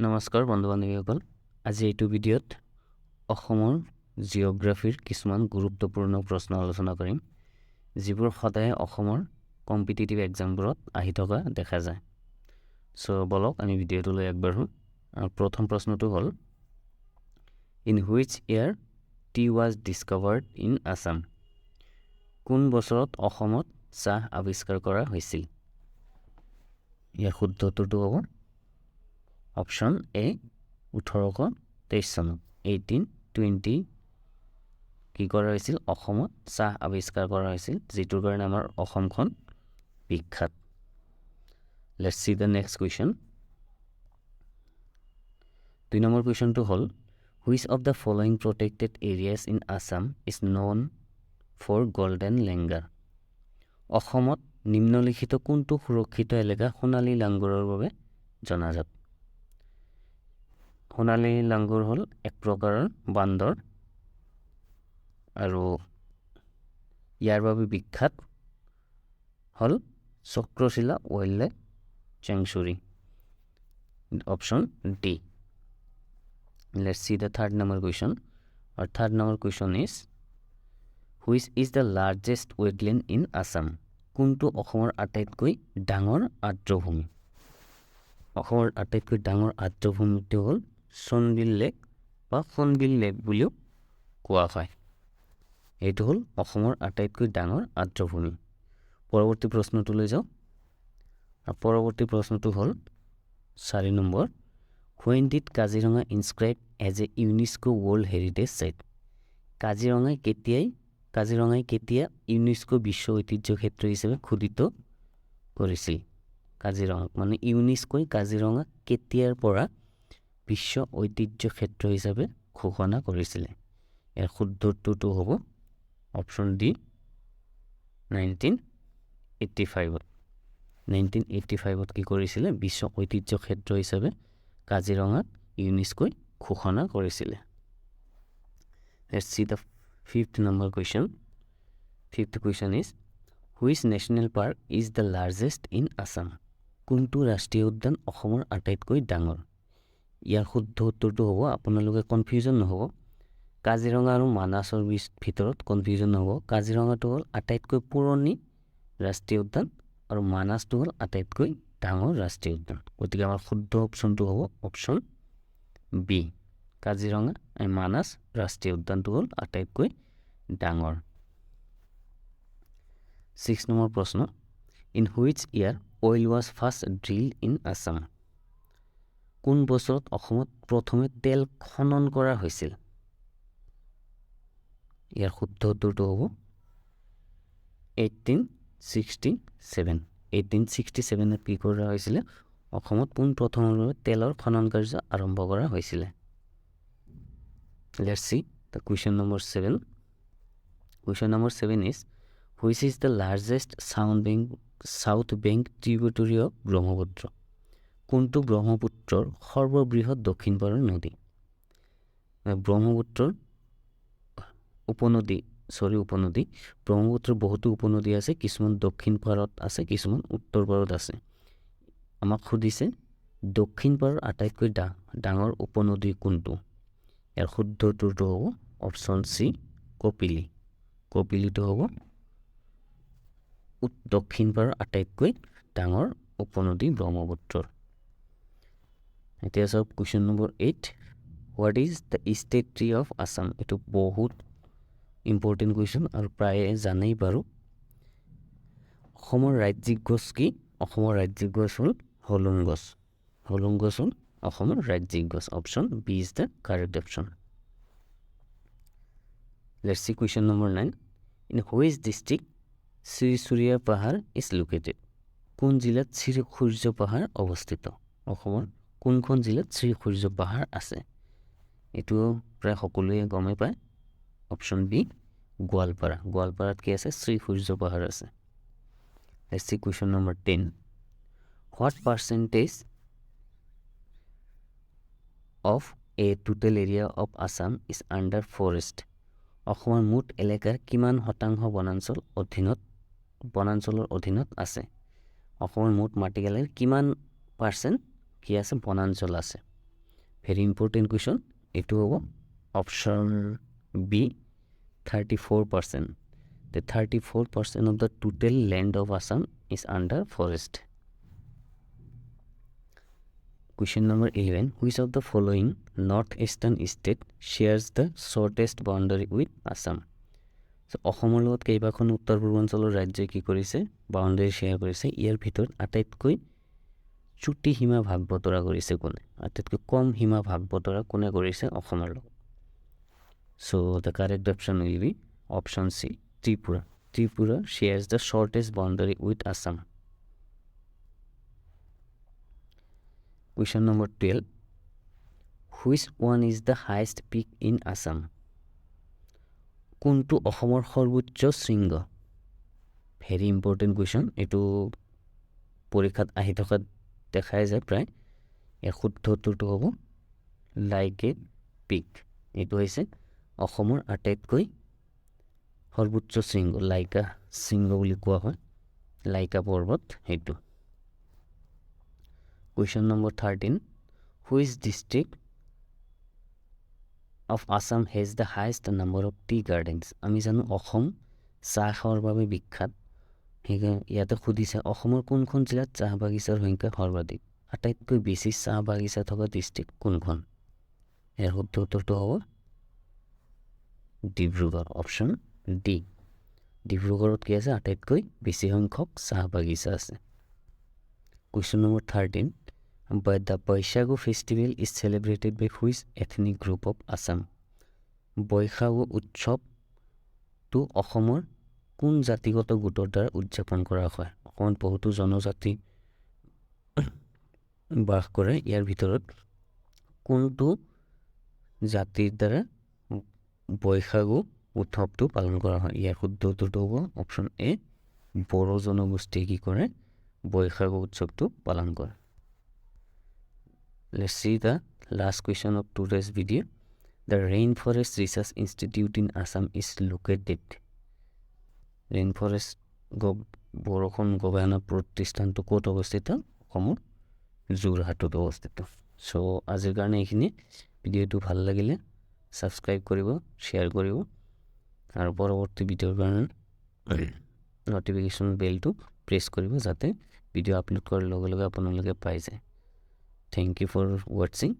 নমস্কাৰ বন্ধু বান্ধৱীসকল, আজি এইটো ভিডিঅ'ত অসমৰ জিঅ'গ্ৰাফীৰ কিছুমান গুৰুত্বপূৰ্ণ প্ৰশ্ন আলোচনা কৰিম, যিবোৰ সদায় অসমৰ কম্পিটিটিভ এক্সামবোৰত আহি থকা দেখা যায়। চ' বলক, আমি ভিডিঅ'টোলৈ আগবাঢ়োঁ। আৰু প্ৰথম প্ৰশ্নটো হ'ল, In which year tea was discovered in Assam? কোন বছৰত অসমত চাহ আৱিষ্কাৰ কৰা হৈছিল? ইয়াৰ শুদ্ধ উত্তৰটো হ'ব অপশ্যন এ, 1823 চনত, 1820। কি কৰা হৈছিল? অসমত চাহ আৱিষ্কাৰ কৰা হৈছিল, যিটোৰ কাৰণে আমাৰ অসমখন বিখ্যাত। Let's see the next question. দুই নম্বৰ কুৱেশ্যনটো হ'ল, Which of the following protected areas in Assam is known for golden langur? অসমত নিম্নলিখিত কোনটো সুৰক্ষিত এলেকা সোণালী লাংগুৰৰ বাবে জনাজাত? সোণালী লাংগুৰ হ'ল এক প্ৰকাৰৰ বান্দৰ আৰু ইয়াৰ বাবে বিখ্যাত হ'ল Chakrashila wild life sanctuary, option D. Let's see the third number question. Our third number question is, which is the largest wetland in Assam? কোনটো অসমৰ আটাইতকৈ ডাঙৰ আৰ্দ্ৰভূমি? অসমৰ আটাইতকৈ ডাঙৰ আৰ্দ্ৰভূমিটো হ'ল চনবিল লেক বা সোণবিল লেক বুলিও কোৱা হয়। এইটো হ'ল অসমৰ আটাইতকৈ ডাঙৰ আৰ্দ্ৰভূমি। পৰৱৰ্তী প্ৰশ্নটোলৈ যাওঁ। আৰু পৰৱৰ্তী প্ৰশ্নটো হ'ল চাৰি number, When did Kaziranga inscribe as a UNESCO World Heritage Site? কাজিৰঙাই কেতিয়া ইউনেস্কো বিশ্ব ঐতিহ্য ক্ষেত্ৰ হিচাপে খোদিত কৰিছিল? কাজিৰঙাক মানে ইউনেস্কোই কাজিৰঙাক কেতিয়াৰ পৰা বিশ্ব ঐতিহ্য ক্ষেত্ৰ হিচাপে ঘোষণা কৰিছিলে? ইয়াৰ শুদ্ধ উত্তৰটো হ'ব অপশ্যন ডি, 1985ত। 1985ত কি কৰিছিলে? বিশ্ব ঐতিহ্য ক্ষেত্ৰ হিচাপে কাজিৰঙাক ইউনেস্কোই ঘোষণা কৰিছিলে। Let's see the fifth number question. Fifth question is, which national park is the largest in Assam? কোনটো ৰাষ্ট্ৰীয় উদ্যান অসমৰ আটাইতকৈ ডাঙৰ? ইয়াৰ শুদ্ধ উত্তৰটো হ'ব, আপোনালোকে কনফিউজন নহ'ব, কাজিৰঙা আৰু মানাছৰ ভিতৰত কনফিউজন নহ'ব। কাজিৰঙাটো হ'ল আটাইতকৈ পুৰণি ৰাষ্ট্ৰীয় উদ্যান আৰু মানাছটো হ'ল আটাইতকৈ ডাঙৰ ৰাষ্ট্ৰীয় উদ্যান। গতিকে আমাৰ শুদ্ধ অপশ্যনটো হ'ব অপশ্যন বি, কাজিৰঙা মানাছ ৰাষ্ট্ৰীয় উদ্যানটো হ'ল আটাইতকৈ ডাঙৰ। ছিক্স নম্বৰ প্ৰশ্ন, In which year oil was first drill in Assam? কোন বছৰত অসমত প্ৰথমে তেল খনন কৰা হৈছিল? ইয়াৰ শুদ্ধ উত্তৰটো হ'ব 1867। 1867ত কি কৰা হৈছিলে? অসমত পোনপ্ৰথমৰ বাবে তেলৰ খনন কাৰ্য আৰম্ভ কৰা হৈছিলে। Let's see the question number seven. Question number seven is, which is the largest south bank tributary of Brahmaputra? কোনটো ব্ৰহ্মপুত্ৰৰ সৰ্ববৃহৎ দক্ষিণ পাৰৰ নদী? ব্ৰহ্মপুত্ৰৰ উপনদী, চৰি, উপনদী, ব্ৰহ্মপুত্ৰৰ বহুতো উপনদী আছে। কিছুমান দক্ষিণ পাৰত আছে, কিছুমান উত্তৰ পাৰত আছে। আমাক সুধিছে দক্ষিণ পাৰৰ আটাইতকৈ ডাঙৰ উপনদী কোনটো? ইয়াৰ শুদ্ধ উত্তৰটো হ'ব অপশ্যন চি, কপিলী। কপিলীটো হ'ব দক্ষিণ পাৰৰ আটাইতকৈ ডাঙৰ উপনদী ব্ৰহ্মপুত্ৰৰ। এতিয়া চাওক question number 8, What is the state tree of Assam? এইটো বহুত ইম্পৰ্টেণ্ট কুৱেশ্যন আৰু প্ৰায়ে জানেই বাৰু। অসমৰ ৰাজ্যিক গছ কি? অসমৰ ৰাজ্যিক গছ হ'ল হলুং গছ। হলুং গছ হ'ল অসমৰ ৰাজ্যিক গছ। Option B is the correct option. Let's see question number 9. In which district Sri Surya Pahar is located? কোন জিলাত শ্ৰী সূৰ্য পাহাৰ অৱস্থিত? অসমৰ কোনখন জিলাত শ্ৰী সূৰ্য পাহাৰ আছে? এইটো প্ৰায় সকলোৱে গমেই পায়, অপশ্যন বি, গোৱালপাৰা। গোৱালপাৰাত কি আছে? শ্ৰী সূৰ্য পাহাৰ আছে। Let's see question number 10. What percentage of a total area of Assam is under forest? অসমৰ মুঠ এলেকাৰ কিমান শতাংশ বনাঞ্চলৰ অধীনত আছে? অসমৰ মুঠ মাটিকালিৰ কিমান পাৰ্চেণ্ট কি আছে, বনাঞ্চল আছে? Very important question. এইটো হ'ব option B, 34%. The 34% of the total land of Assam is under forest. Question number 11. Which of the following northeastern state shares the shortest boundary with Assam? So, অসমৰ লগত কেইবাখন উত্তৰ পূৰ্বাঞ্চলৰ ৰাজ্যই কি কৰিছে? বাউণ্ডাৰী শ্বেয়াৰ কৰিছে। ইয়াৰ ভিতৰত আটাইতকৈ চুটি সীমা ভাগ বতৰা কৰিছে কোনে? আটাইতকৈ কম সীমা ভাগ বতৰা কোনে কৰিছে অসমৰ লগত? So the correct option will be option C, Tripura. Tripura shares the shortest boundary with Assam. Question number 12. Which one is the highest peak in Assam? কোনটো অসমৰ সৰ্বোচ্চ শৃংগ? ভেৰি ইম্পৰ্টেণ্ট কুৱেশ্যন, এইটো পৰীক্ষাত আহি থকা দেখাই যায় প্ৰায়। ইয়াৰ শুদ্ধ উত্তৰটো হ'ব লাইকে পিক। এইটো হৈছে অসমৰ আটাইতকৈ সৰ্বোচ্চ শৃংগ, লাইকা শৃংগ বুলি কোৱা হয়, লাইকা পৰ্বত সেইটো। Question number 13. Which district of Assam has the highest number of tea gardens? আমি জানো অসম চাহ খোৱাৰ বাবে বিখ্যাত, সেইকাৰণে ইয়াতে সুধিছে অসমৰ কোনখন জিলাত চাহ বাগিচাৰ সংখ্যা সৰ্বাধিক? আটাইতকৈ বেছি চাহ বাগিচা থকা ডিষ্ট্ৰিক্ট কোনখন? ইয়াৰ শুদ্ধ উত্তৰটো হ'ব ডিব্ৰুগড়, অপশ্যন ডি। ডিব্ৰুগড়ত কি আছে? আটাইতকৈ বেছি সংখ্যক চাহ বাগিচা আছে। Question number 13. But the Baishagu festival is celebrated by which ethnic group of Assam? Baishagu উৎসৱটো অসমৰ কোন জাতিগত গোটৰ দ্বাৰা উদযাপন কৰা হয়? অসমত বহুতো জনজাতি বাস কৰে, ইয়াৰ ভিতৰত কোনটো জাতিৰ দ্বাৰা বৈশাগু উৎসৱটো পালন কৰা হয়? ইয়াৰ শুদ্ধ উত্তৰটো হ'ব অপশ্যন এ, বড়ো জনগোষ্ঠীয়ে কি কৰে? বৈশাগু উৎসৱটো পালন কৰে। Let's see the last question of today's video. The Rainforest Research Institute in Assam is located. Rainforest বৰষুণ গৱেষণা প্ৰতিষ্ঠানটো ক'ত অৱস্থিত? অসমৰ যোৰহাটত অৱস্থিত। চ' আজিৰ কাৰণে এইখিনি। ভিডিঅ'টো ভাল লাগিলে ছাবস্ক্ৰাইব কৰিব, শ্বেয়াৰ কৰিব আৰু পৰৱৰ্তী ভিডিঅ'ৰ কাৰণে নটিফিকেশ্যন বেলটো প্ৰেছ কৰিব, যাতে ভিডিঅ' আপলোড কৰাৰ লগে লগে আপোনালোকে পাই যায়। Thank you for watching.